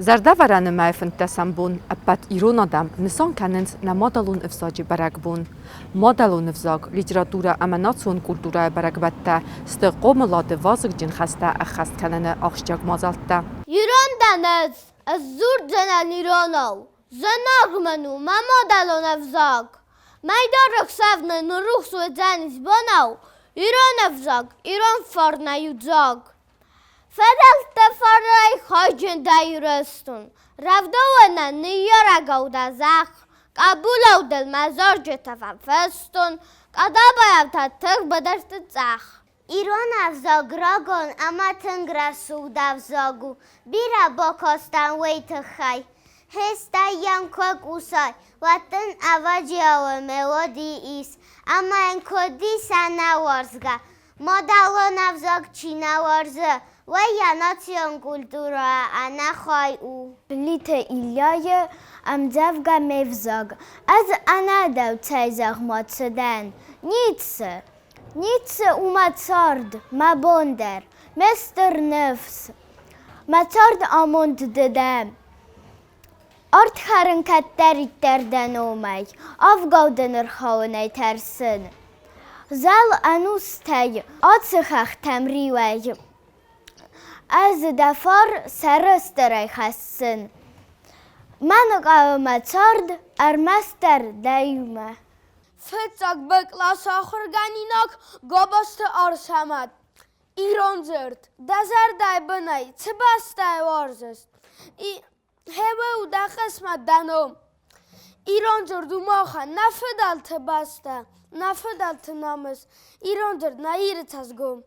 Зӕрдӕвӕрӕны мӕйы фынддӕсӕм бон ӕппӕт ирон адӕм нысан кӕнынц нӕ мадӕлон ӕвзаджы бӕрӕгбон. Мадӕлон ӕвзаг, литературӕ ӕмӕ национ культурӕйы бӕрӕгбӕттӕ сты хъомылады вазыгджын хӕстӕ ӕххӕст кӕныны ахсджиаг мадзӕлттӕ. Ирон дӕн ӕз, ӕз дзурдзӕнӕн иронау. Зынаргъ мын у мӕ мадӕлон ӕвзаг. Мӕйдар ӕхсӕв нын ныррухс уыдзӕнис бонау, Ирон ӕвзаг, ирон фарнӕй у дзаг. Фыдӕлтты фарнӕй хайджын дӕ Ирыстон, Рӕвдауӕнӕн ныййарӕгау дӕ зӕхх, Къӕбулау дыл мӕ зарджытӕ фӕфыстон, Къадабайау та тых быдырты цъӕх. Ирон ӕвзаг рагон ӕмӕ тынг рӕсугъд ӕвзаг у. Бирӕ бакастӕн уый тыххӕй. Хестӕй йӕм куы кусай, уӕд дын ӕвӕджиауы мелоди ис, ӕмӕ йын куыд ис ӕнӕуарзгӕ? Мадӕлон ӕвзаг чи нӕ уарзы, уый йӕ национ культурӕ ӕнӕхай у. Плиты Ильяйы ӕмдзӕвгӕ Ме взаг. Ӕз ӕнӕ дӕу цӕй зӕгъ-ма цы дӕн? Ницы! Ницы у мӕ цард, мӕ бон дӕр, ме стыр ныфс. Мӕ цард амонд ды дӕ. Ард хӕрын кӕддӕриддӕр дӕ номӕй, авгау дын ӕрхауынӕй тӕрсын. Зӕл ӕнустӕй ацы хӕхтӕм риуӕй ӕз дӕ фар сӕрыстырӕй хӕссын. Мӕн хъӕуы мӕ цард ӕрмӕстдӕр дӕумӕ. Фыццаг Б къласы ахуыргӕнинаг Гобозты Арсӕмӕт. Ирон дзырд. Дӕ зӕрдӕйы бынӕй цы бӕстӕйы уарзыс? Гъе у дӕ хъысмӕт, дӕ ном. Ирон дзырд у махӕн нӕ фыдӕлты бӕстӕ, нӕ фыдӕлты намыс. Ирон дзырд нӕ Иры цӕсгом.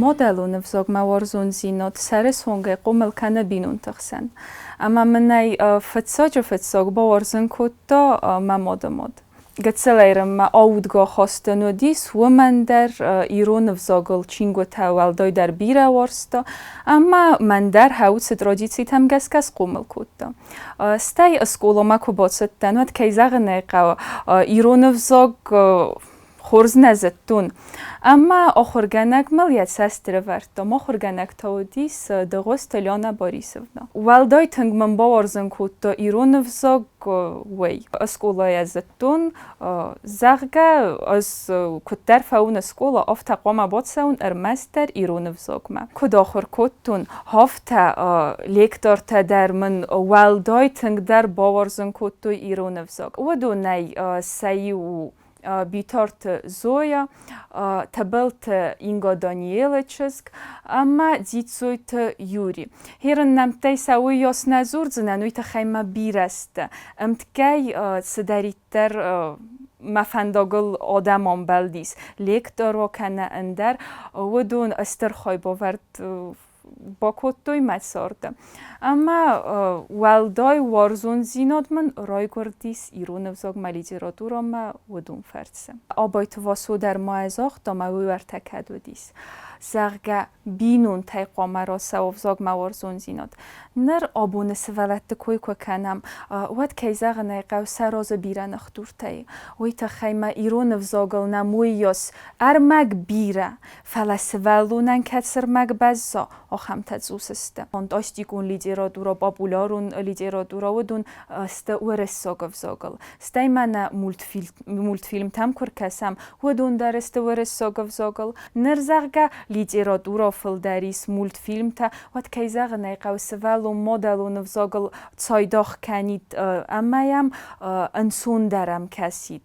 Мадӕлон ӕвзагмӕ уарзондзинад сӕры цонгӕй хъомыл кӕны бинонты хсӕн. Ӕмӕ мын ӕй фыццаджы-фыццаг бауарзын кодта мӕ мады мад. Гыццылӕй мӕ аудгӕ хастӕн уыдис, уымӕн дӕр ирон ӕвзагыл чингуытӕ уӕлдайдӕр бирӕ уарзта ӕмӕ мӕн дӕр хӕуцы традицитӕм гӕсгӕ схъомыл кодта. Стӕй скъоламӕ куы бацыдтӕн, уӕд, кӕй зӕгъын ӕй хъӕуы, ирон ӕвзаг хорз нӕ зыдтон. Ӕмӕ ахуыргӕнӕг мыл йӕ цӕст ӕрӕвӕрдта. Ахуыргӕнӕг та уыдис Дыгъуызты Лена Борисовна. Уӕлдай тынг мын бауарзын кодта ирон ӕвзаг, уый. Скъолайӕ зыдтон, зӕгъгӕ, ӕз куыддӕр фӕуын скъола, афтӕ хъуамӕ бацӕуон ӕрмӕстдӕр ирон ӕвзагмӕ. Куыд ахуыр кодтон, афтӕ лектортӕ дӕр мын уӕлдай тынгдӕр бауарзын кодтой ирон ӕвзаг. Уыдонӕй сӕ иу у Битарты Зоя, Тыбылты Инга Даниелы чызг ӕмӕ Дзиццойты Юри. Херын нӕмттӕй сӕ уыйас нӕ дзурдзынӕн, уый тыххӕй мӕ бирӕ сты. Ӕмткӕй цыдӕриддӕр мӕ фӕндагыл адӕм амбӕлдис, лектор кӕнӕ ӕндӕр, уыдон стыр хайбавӕрд бакодтой мӕ царды. Ӕмӕ уӕлдай уарзондзинад мын райгуырдис ирон ӕвзагмӕ, литературӕмӕ уыдон фӕрцы. Абайты Васо дӕр ма загъта, мӕ уый уӕртӕ кӕд уыдис, зӕгъгӕ, бинонтӕй хъуамӕ рацӕуа ӕвзагмӕ уарзондзинад. Ныр абоны сывӕллӕтты кой куы кӕнӕм, уӕд, кӕй зӕгъын ӕй хъӕуы, сӕ разы бирӕ ныхдуртӕ и. Уый тыххӕй мӕ ирон ӕвзагыл нӕм уыйас ӕрмӕг бирӕ, Фӕлӕ сывӕллонӕн кӕд цы рмӕг бӕзза, ахӕмтӕ цъус сты. Фантастикон литературӕ, популярон литературӕ уыдон сты уырыссаг ӕвзагыл. Стӕй мӕнӕ мультфильмтӕм куы ркӕсӕм, уыдон дӕр сты уырыссаг ӕвзагыл. Ныр, зӕгъгӕ, Литературӕ фылдӕр ис, мультфильмтӕ, уӕд, кӕй зӕгъын ӕй хъӕуы, сывӕллон мадӕлон ӕвзагыл цайдагъ кӕнид ӕмӕ йӕм ӕнцондӕр ӕм кӕсид.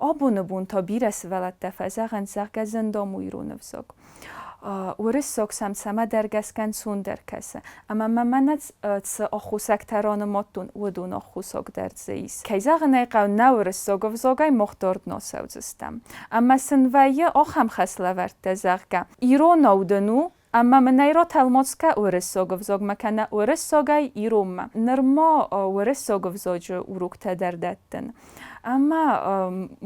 Абоны бон та бирӕ сывӕллӕттӕ фӕзӕгъынц, зӕгъгӕ, зындом у ирон ӕвзаг. Уырыссаг сӕм цӕмӕдӕр гӕсгӕ ӕнцондӕр кӕсы. Ӕмӕ мӕ мӕнӕ цы аххосӕгтӕ ранымадтон, уыдон аххосаг дӕр дзы ис. Кӕй зӕгъын ӕй хъӕуы, нӕ уырыссаг ӕвзагӕй мах дард нӕ цӕудзыстӕм. Ӕмӕ сын вӕййы ахӕм хӕслӕвӕрдтӕ, зӕгъгӕ, иронау дын у, ӕмӕ мын ӕй ратӕлмац кӕ уырыссаг ӕвзагмӕ кӕнӕ уырыссагӕй иронмӕ. Нырма уырыссаг ӕвзаджы уроктӕ дӕр дӕттын. Ӕмӕ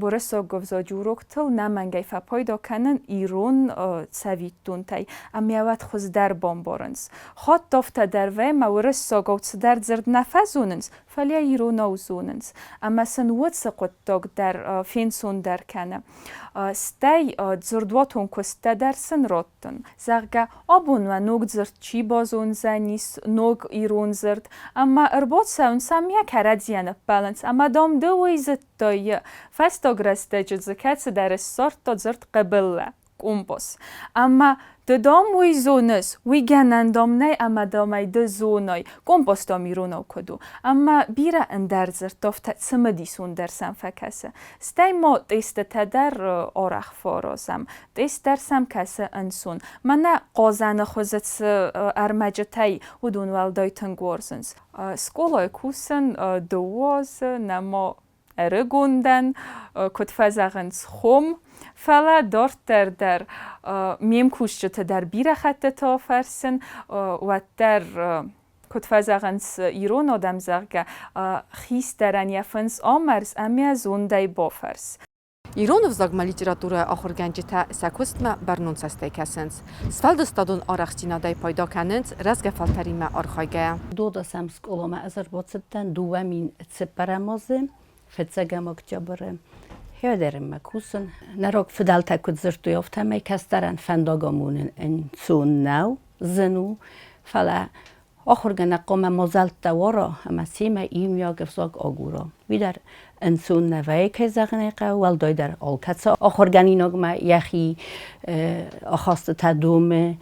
уырыссаг ӕвзаджы уроктыл нӕмӕнгӕй фӕпайда кӕнын ирон цӕвиттонтӕй, ӕмӕ уӕд хуыздӕр бамбарынц. Хатт афтӕ дӕр вӕййы, ӕмӕ уырыссагау цыдӕр дзырд нӕ фӕзонынц, фӕлӕ иронау зонынц. Ӕмӕ сын уыцы хъуыддаг дӕр фенцондӕр кӕны. Стӕй дзырдуатон куысттӕ дӕр сын раттын. Зӕгъгӕ, абон уӕ ног дзырд чи базондзӕнис, ног ирон дзырд, ӕмӕ ӕрбацӕуынц ӕмӕ йӕ кӕрӕдзийӕн ӕппӕлынц, ӕмӕ, дам, ды уый зыдтай. Фӕстаг рӕстӕджы дзы кӕцыдӕр ссардта дзырд хъыбыллӕ, компас. Ӕмӕ ды, дам, уый зоныс, уый гӕнӕн, дам, нӕй ӕмӕ, дам, ӕй ды зонай, компас, дам, иронау куыд у. Ӕмӕ бирӕ ӕндӕр дзырдтӕ афтӕ цымыдисондӕр сӕм фӕкӕсы. Стӕй ма тестытӕ дӕр арӕх фӕаразӕм. Тест дӕр сӕм кӕсы ӕнцон. Мӕнӕ хъазӕны хуызы цы ӕрмӕджытӕй, уыдон уӕлдай тынг уарзынц. Скъолайы кусын дыууӕ азы, нӕма ӕрыгон дӕн, куыд фӕзӕгъынц, хом. Фӕлӕ дарддӕр дӕр ме мкусджыты дӕр бирӕ хӕттыты афӕрсын, уӕддӕр куыд фӕзӕгъынц ирон адӕм, зӕгъгӕ, хистӕрӕн йӕ фындз амӕрз ӕмӕ зондӕй бафӕрс. Ирон ӕвзагмӕ литературӕйы ахуыргӕнджытӕ сӕ куыстмӕ бӕрнон цӕстӕй кӕсынц. Сфӕлдыстадон арӕхстдзинадӕй пайда кӕнынц рӕзгӕ фӕлтӕримӕ архайгӕйӕ. Додосӕм скъоламӕ ӕз ӕрбацыдтӕн 2004 азы фыццӕгӕм октябры. Хӕдзармӕ кусын. Нӕ рог фыдӕлтӕ куыд дзырдтой, афтӕмӕй кӕстӕрӕн фӕндаг амонын ӕнцон нӕу, зын у, фӕлӕ ахуыргӕнӕг хъуамӕ мадзӕлттӕ уара ӕмӕ семӕ иумиаг ӕвзаг агура. Уый дӕр ӕнцон нӕ вӕййы, кӕй зӕгъын ӕй хъӕуы, уӕлдайдӕр алкӕцы ахуыргӕнинагмӕ йӕхи ахастытӕ домы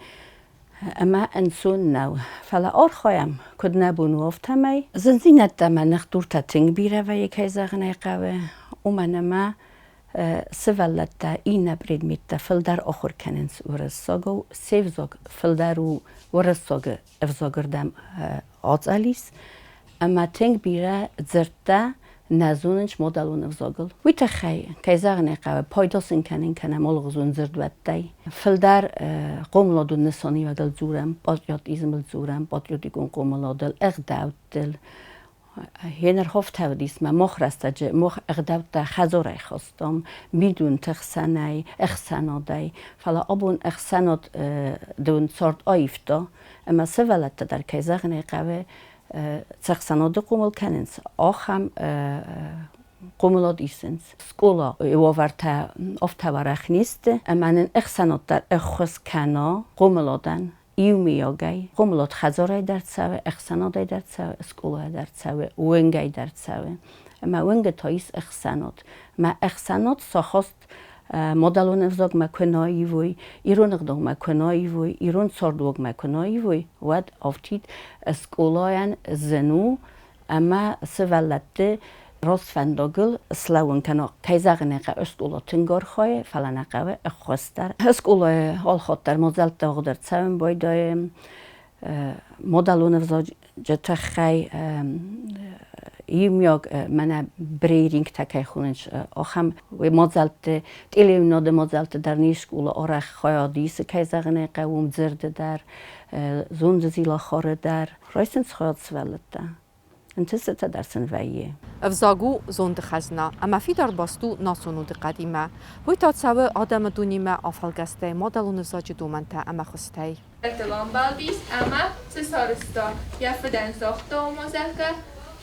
ӕмӕ ӕнцон нӕу. Фӕлӕ архайӕм, куыд нӕ бон у, афтӕмӕй. Зындзинӕдтӕ ӕмӕ ныхдуртӕ тынг бирӕ вӕййы, кӕй зӕгъын ӕй хъӕуы, уымӕн ӕмӕ сывӕллӕттӕ иннӕ предметтӕ фылдӕр ахуыр кӕнынц уырыссагау, се взаг фылдӕр у уырыссаг ӕвзагырдӕм ацъӕл ис, ӕмӕ тынг бирӕ дзырдтӕ нӕ зонынц мадӕлон ӕвзагыл. Уый тыххӕй, кӕй зӕгъын ӕй хъӕуы, пайда сын кӕнын кӕнӕм алыгъуызон дзырдуӕттӕй. Фылдӕр хъомыладон нысаниуӕгыл дзурӕм, патриотизмыл дзурӕм, патриотикон хъомыладыл, ӕгъдӕуттыл. Йе уыдис мӕ мах рӕстӕджы мах ӕгъдӕуттӕ хӕдзарӕй хастам, бинонты хсӕнӕй, ӕхсӕнадӕй. Фӕлӕ абон ӕхсӕнад дон цард аивта, ӕмӕ сывӕллӕттӕ дӕр, кӕй зӕгъын ӕй хъӕуы, цы ӕхсӕнады хъомыл кӕнынц, ахӕм хъомылад исынц. Скъола уавӕртӕ афтӕ уӕрӕх не сты, ӕмӕ нын ӕхсӕнад дӕр ӕххуыс кӕна хъомыладӕн иумиагӕй. Хъомылад хӕдзарӕй дӕр цӕуы, ӕхсӕнадӕй дӕр цӕуы, скъолайӕ дӕр цӕуы, уынгӕй дӕр цӕуы. Ӕмӕ уынгы та ис ӕхсӕнад. Ӕмӕ ӕхсӕнад сахаст мадӕлон ӕвзагмӕ куы нӕ ивой, ирон ӕгъдаумӕ куы нӕ ивой, ирон цардуагмӕ куы нӕ ивой, уӕд афтид скъолайӕн зын у ӕмӕ сывӕллӕтты раст фӕндагыл слӕууын кӕна. Кӕй зӕгъын ӕй хъӕуы, скъола тынг архайы, фӕлӕ нӕ хъӕуы ӕххуыс дӕр. Скъолайы алхатт дӕр мадзӕлттӕ уагъд ӕрцӕуын байдайы мадӕлон ӕвзаджы тыххӕй иумиаг мӕнӕ брейрингтӕ кӕй хонынц, ахӕм мадзӕлтты, телеуынады мадзӕлтты дӕр не скъола арӕх хайад исы, кӕй зӕгъын ӕй хъӕуы, уым дзырды дӕр, зонды зилахары дӕр. Райсынц хайад сывӕллӕттӕ. Ӕнтыстытӕ дӕр сын вӕййы. Ӕвзаг у зонды хӕзна ӕмӕ фидар баст у национ удыхъӕдимӕ. Уый та цӕуы адӕмы дунемӕ афӕлгӕстӕй мадӕлон ӕвзаджы домӕнтӕ ӕмӕ хуызтӕй. Ӕртыл ӕмӕ цы сарӕзта, йӕ фыдӕн загъта, ома, зӕгъгӕ,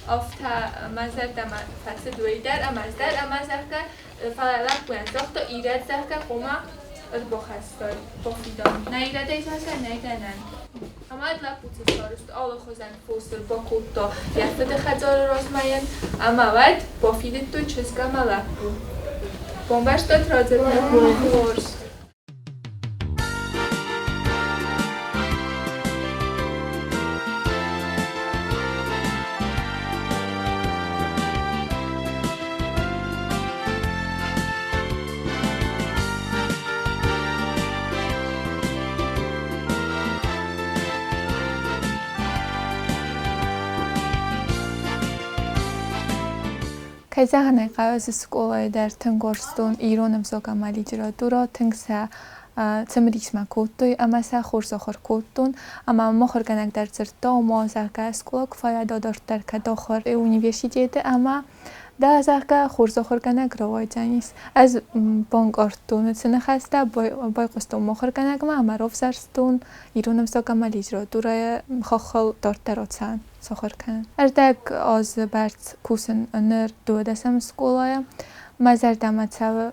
афтӕ мӕ зӕрдӕмӕ фӕцыд уый дӕр ӕмӕ ӕз дӕр ӕмӕ, зӕгъгӕ, фӕлӕ лӕппуйӕн загъта, ирӕд, зӕгъгӕ, ома ӕрбахӕстай, бафидар. Нӕ ирӕдӕй, зӕгъгӕ, нӕй гӕнӕн. Ӕмӕ лӕппу цы сарӕзта, алыхуызӕн фос ӕрбакодта йӕ фыды хӕдзары размӕ йын, ӕмӕ уӕд бафидыдтой чызг ӕмӕ лӕппу. Бамбӕрстат радзырд? Хорз. Кӕй зӕгъын ӕй хъӕуы, ӕз скъолайы дӕр тынг уарзтон ирон ӕвзаг ӕмӕ литературӕ, тынг сӕ цымыдис мӕ кодтой ӕмӕ сӕ хорз ахуыр кодтон. Ӕмӕ мӕ ахуыргӕнӕг дӕр дзырдта, ома, зӕгъгӕ, скъола куы фӕуа дарддӕр кӕд ахуыр университеты ӕмӕ дӕ, зӕгъгӕ, хорз ахуыргӕнӕг рауайдзӕнис. Ӕз банкъардтон уыцы ныхӕстӕ, байхъуыстон мӕ ахуыргӕнӕгмӕ ӕмӕ равзӕрстон ирон ӕвзаг ӕмӕ литературӕйы хаххыл дарддӕр ацӕуын. Сахуыр кӕнын. Ӕрдӕг азы бӕрц кусын ныр дыууадӕсӕм скъолайы. Мӕ зӕрдӕмӕ цӕуы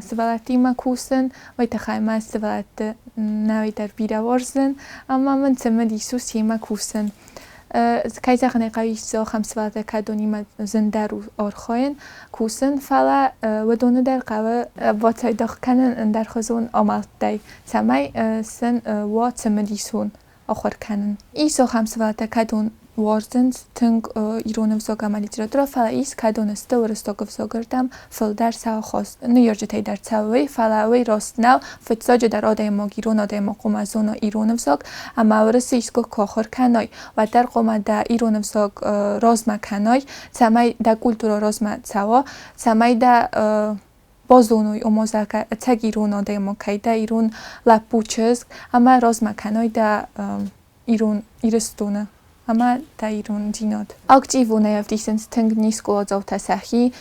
сывӕллӕттимӕ кусын, уый тыххӕй мӕ сывӕллӕтты нӕуи дӕр бирӕ уарзын ӕмӕ мын цымыдис у семӕ кусын. Кӕй зӕгъын ӕй хъӕуы, ис ахӕм сывӕллӕттӕ, кӕдонимӕ зындӕр у архайын, кусын, фӕлӕ уыдоны дӕр хъӕуы бацайдагъ кӕнын ӕндӕрхуызон амӕлттӕй, цӕмӕй сын уа цымыдисон ахуыр кӕнын. Ис ахӕм сывӕллӕттӕ, кӕдон уарзынц тынг ирон ӕвзаг ӕмӕ литературӕ, фӕлӕ ис, кӕдон сты уырыссаг ӕвзагырдӕм фылдӕр сӕ ахаст. Ныййарджытӕй дӕр цӕуы, фӕлӕ уый раст нӕу. Фыццаджыдӕр адӕймаг ирон адӕймаг хъуамӕ зона ирон ӕвзаг, ӕмӕ уырысы искуы куы ахуыр кӕной, уӕддӕр хъуамӕ дӕ ирон ӕвзаг размӕ кӕной, цӕмӕй дӕ культурӕ размӕ цӕуа, цӕмӕй дӕ базоной, ома зӕгъгӕ, ӕцӕг ирон адӕймаг кӕй дӕ, ирон лӕппу, чызг, ӕмӕ размӕ кӕной дӕ ирон Ирыстоны ӕмӕ дӕ ирондзинад. Активонӕй ӕвдисынц тынг не скъоладзаутӕ сӕхи,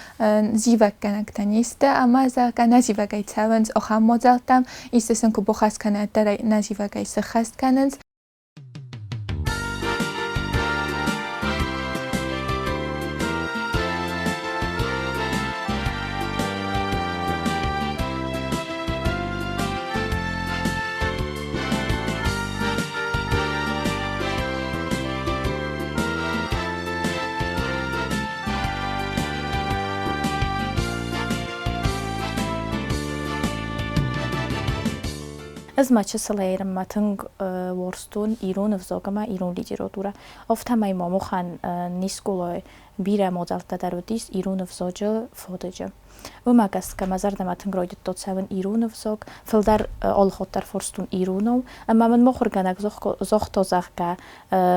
зивӕггӕнӕгтӕ не сты ӕмӕ, зӕгъгӕ, нӕзивӕгӕй цӕуынц ахӕм мадзӕлттӕм, исты сын куы бахӕс кӕна, дӕр ӕй нӕзивӕгӕй сыххӕст кӕнынц. Ӕз ма чысылӕй ӕрмӕ тынг уарзтон ирон ӕвзаг ӕмӕ ирон литературӕ. Афтӕмӕй ма махӕн не скъолайы бирӕ мадзӕлттӕ дӕр уыдис ирон ӕвзаджы фадыджы. Уымӕ гӕсгӕ мӕ зӕрдӕмӕ тынг райдыдта цӕуын ирон ӕвзаг, фылдӕр алыхатт дӕр фарстон иронау. Ӕмӕ мын мыхуыргӕнӕг загъта, зӕгъгӕ,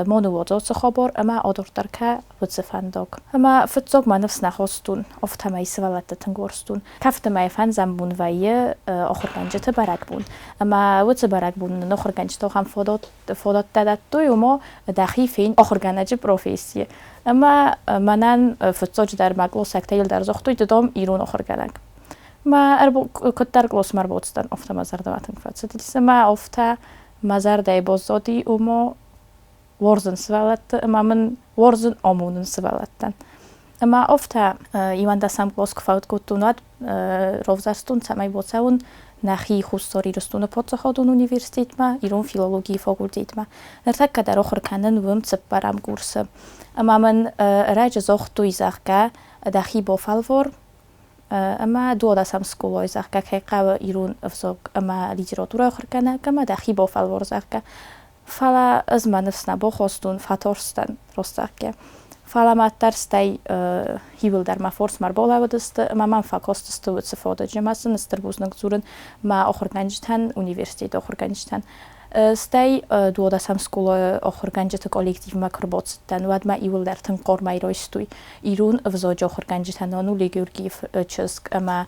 ма ныууадз ацы хабар ӕмӕ адарддӕр кӕ уыцы фӕндаг. Ӕмӕ фыццаг мӕ ныфс нӕ хастон, афтӕмӕй сывӕллӕтты тынг уарзтон. Кӕфты мӕйы фӕндзӕм бон вӕййы ахуыргӕнджыты бӕрӕгбон. Ӕмӕ уыцы бӕрӕгбон нын ахуыргӕнджытӕ ахӕм фадӕттӕ дӕттой, ома дӕхи фен ахуыргӕнӕджы профессийы. Ӕмӕ мӕнӕн фыццаджыдӕр мӕ кълосӕгтӕ дӕр загътой, ды дам ирон ахуыргӕнӕг. Мӕ куыддӕр кълосмӕ ӕрбацыдтӕн, афтӕ мӕ зӕрдӕмӕ тынг фӕцыдис. Ӕмӕ афтӕ мӕ зӕрдӕйы баззади, ома уарзын сывӕллӕтты ӕмӕ мын уарзын амонын сывӕллӕттӕн. Ӕмӕ афтӕ иуӕндӕсӕм кълас куы фӕуд кодтон, уӕд равзӕрстон, цӕмӕй бацӕуон нӕхи Хуссар Ирыстоны паддзахадон университетмӕ, ирон филологийы факультетмӕ. Ныртӕккӕ дӕр ахуыр кӕнын уым цыппӕрӕм курсы. Ӕмӕ мын ӕрӕджы загътой, зӕгъгӕ, дӕхи бафӕлвар, ӕмӕ дуадӕсӕм скъолайы, зӕгъгӕ, кӕй хъӕуы ирон ӕвзаг ӕмӕ литературӕ ахуыр кӕнӕг ӕмӕ дӕхи бафӕлвар, зӕгъгӕ. Фӕлӕ ӕз мӕ ныфс нӕ бахастон, фӕтарстӕн ростӕггӕ. Фӕлӕ мӕ тарстӕй иуылдӕр мӕ форсмӕ ӕрбалӕууыдысты ӕмӕ мӕм фӕкастысты уыцы фадыджы. Мӕ сын стыр бузныг дзурын мӕ ахуыргӕнджытӕн, университеты ахуыргӕнджытӕн. Стӕй дуадӕсӕм скъолайы ахуыргӕнджыты коллективмӕ куы ӕрбацыдтӕн, уӕд мӕ иуылдӕр тынг хъармӕй райстой. Ирон ӕвзаджы ахуыргӕнджытӕ Нанули Георгиевы чызг ӕмӕ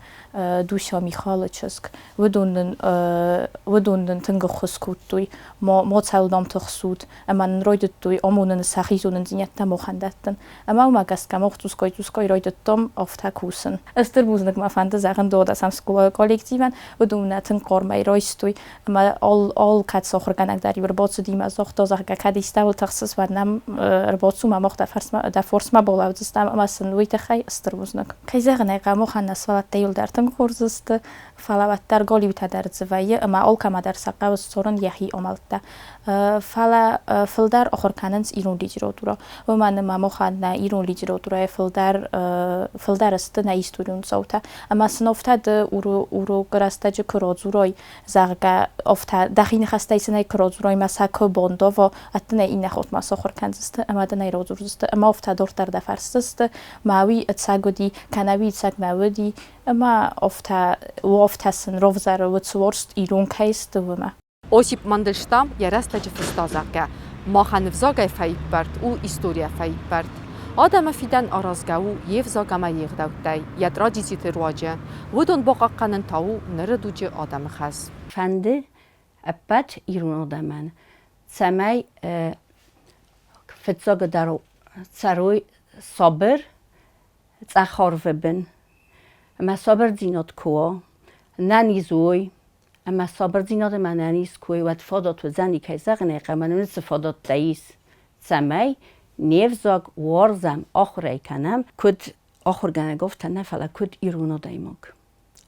Дуся Михалы чызг. Уыдон нын тынг ӕххуыс кодтой, ма цӕуылнӕм тыхсут, ӕмӕ нын райдыдтой амонын сӕхи зонындзинӕдтӕ махӕн дӕттын. Ӕмӕ уымӕ гӕсгӕ мах цъусгай-цъусгай райдыдтам афтӕ кусын. Стыр бузныг мӕ фӕнды зӕгъын дуадӕсӕм скъолайы коллективӕн, уыдон нӕ тынг хъармӕй райстой ӕмӕ алкӕцы ахуыргӕнӕг дӕр-иу ӕрбацыди ӕмӕ загъта, зӕгъгӕ, кӕд истӕуыл тыхсыс, уӕд нӕм ӕрбацу ӕмӕ мах дӕ фарсмӕ балӕудзыстӕм ӕмӕ сын уый тыххӕй стыр бузныг. Кӕй зӕгъын ӕй хъӕуы, махӕн нӕ сывӕллӕттӕ иуылдӕр тынг хорз сты, фӕлӕ уӕддӕр галиутӕ дӕр дзы вӕййы ӕмӕ алкӕмӕ дӕр сӕ хъӕуы ссарын йӕхи амӕлттӕ. Фӕлӕ фылдӕр ахуыр кӕнынц ирон литературӕ. Уымӕн ӕмӕ махӕн нӕ ирон литературӕйы фылдӕр фылдӕр сты нӕ историон цаутӕ. Ӕмӕ сын афтӕ ды урокы рӕстӕджы куы радзурай, зӕгъгӕ, афтӕ дӕхи ныхӕстӕй сын ӕй куы радзурай ӕмӕ сӕ куы бандава, ӕддын ӕй иннӕ хатт ма сахуыр кӕндзысты ӕмӕ дын ӕй радзурдзысты ӕмӕ афтӕ дарддӕр дӕ фӕрсдзысты, ма уый ӕцӕг уыди, кӕнӕ уый ӕцӕг нӕ уыди, ӕмӕ афтӕ сын равзӕры уыцы уарзт ирон кӕй сты, уымӕ. Осип Мандельштам йӕ рӕстӕджы фыста, зӕгъгӕ, махӕн ӕвзагӕй фӕиппӕрд у историйӕ фӕиппӕрд. Адӕмы фидӕн аразгӕ у йе взаг ӕмӕ йе гъдӕуттӕй, йӕ традициты руаджы. Уыдон бахъахъхъӕнын та у ныры дуджы адӕмы хӕс. Фӕнды ӕппӕт ирон адӕмӕн, цӕмӕй фыццагдӕр цӕрой сабыр, цъӕх арвы бын. Ӕмӕ сабырдзинад куы уа, нӕниз уой, ӕмӕ сабырдзинад ӕмӕ нӕниз куы уой, уӕд фадат уыдзӕни, кӕй зӕгъын ӕй хъӕуы, мӕнӕн цы фадӕттӕ ис, цӕмӕй не взаг уарзӕм, ахуыр ӕй кӕнӕм, куыд ахуыргӕнӕг афтӕ нӕ, фӕлӕ куыд ирон адӕймаг.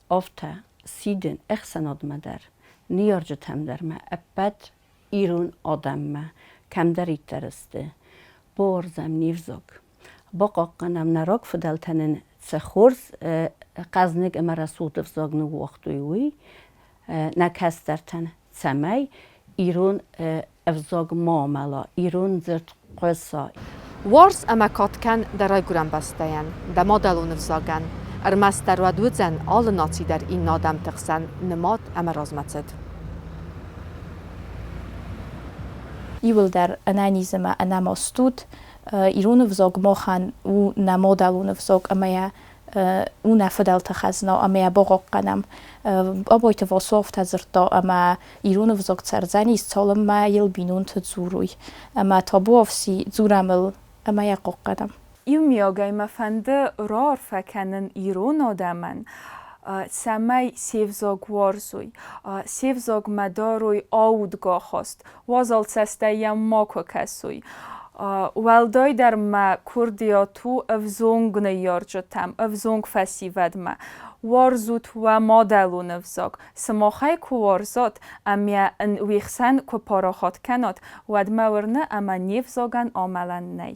Афтӕ сидын ӕхсӕнадмӕ дӕр, ныййарджытӕм дӕр мӕ ӕппӕт ирон адӕммӕ кӕмдӕриддӕр сты, бауарзӕм не взаг. Бахъахъхъӕнӕм нӕ рагфыдӕлтӕ нын цы хорз хъӕзныг ӕмӕ рӕсугъд ӕвзаг ныууагътой, уый нӕ кӕстӕртӕн, цӕмӕй ирон ӕвзаг ма амӕла, ирон дзырд хъуыса. Уарз ӕмӕ кад кӕн дӕ райгуырӕн бӕстӕйӕн, дӕ мадӕлон ӕвзагӕн. Ӕрмӕстдӕр уӕд уыдзӕн алы наци дӕр иннӕ адӕмты хсӕн нымад ӕмӕ размӕцыд. Иуылдӕр ӕнӕниз ӕмӕ ӕнӕмаст ут. Ирон ӕвзаг махӕн у нӕ мадӕлон ӕвзаг ӕмӕ йӕ у нӕ фыдӕлты хӕзна ӕмӕ йӕ бахъахъхъӕнӕм. Абойты Васо афтӕ дзырдта, ӕмӕ ирон ӕвзаг цӕрдзӕнис, цалынмӕ йыл бинонты дзурой. Ӕмӕ табуафси дзурӕм ыл ӕмӕ йӕ хъахъхъӕнӕм. Иумиагӕй мӕ фӕнды раарфӕ кӕнын ирон адӕмӕн, цӕмӕй се взаг уарзой, се взагмӕ дарой аудгӕ ахаст, уазал цӕстӕй йӕм макуы кӕсой. Уӕлдайдӕр мӕ курдиат у ӕвзонг ныййарджытӕм, ӕвзонг фӕсивӕдмӕ. Уарзут уӕ мадӕлон ӕвзаг. Сымахӕй куы уарзат ӕмӕ йын уе хсӕн куы парахат кӕнат, уӕд мӕ уырны, ӕмӕ не взагӕн амӕлӕн нӕй.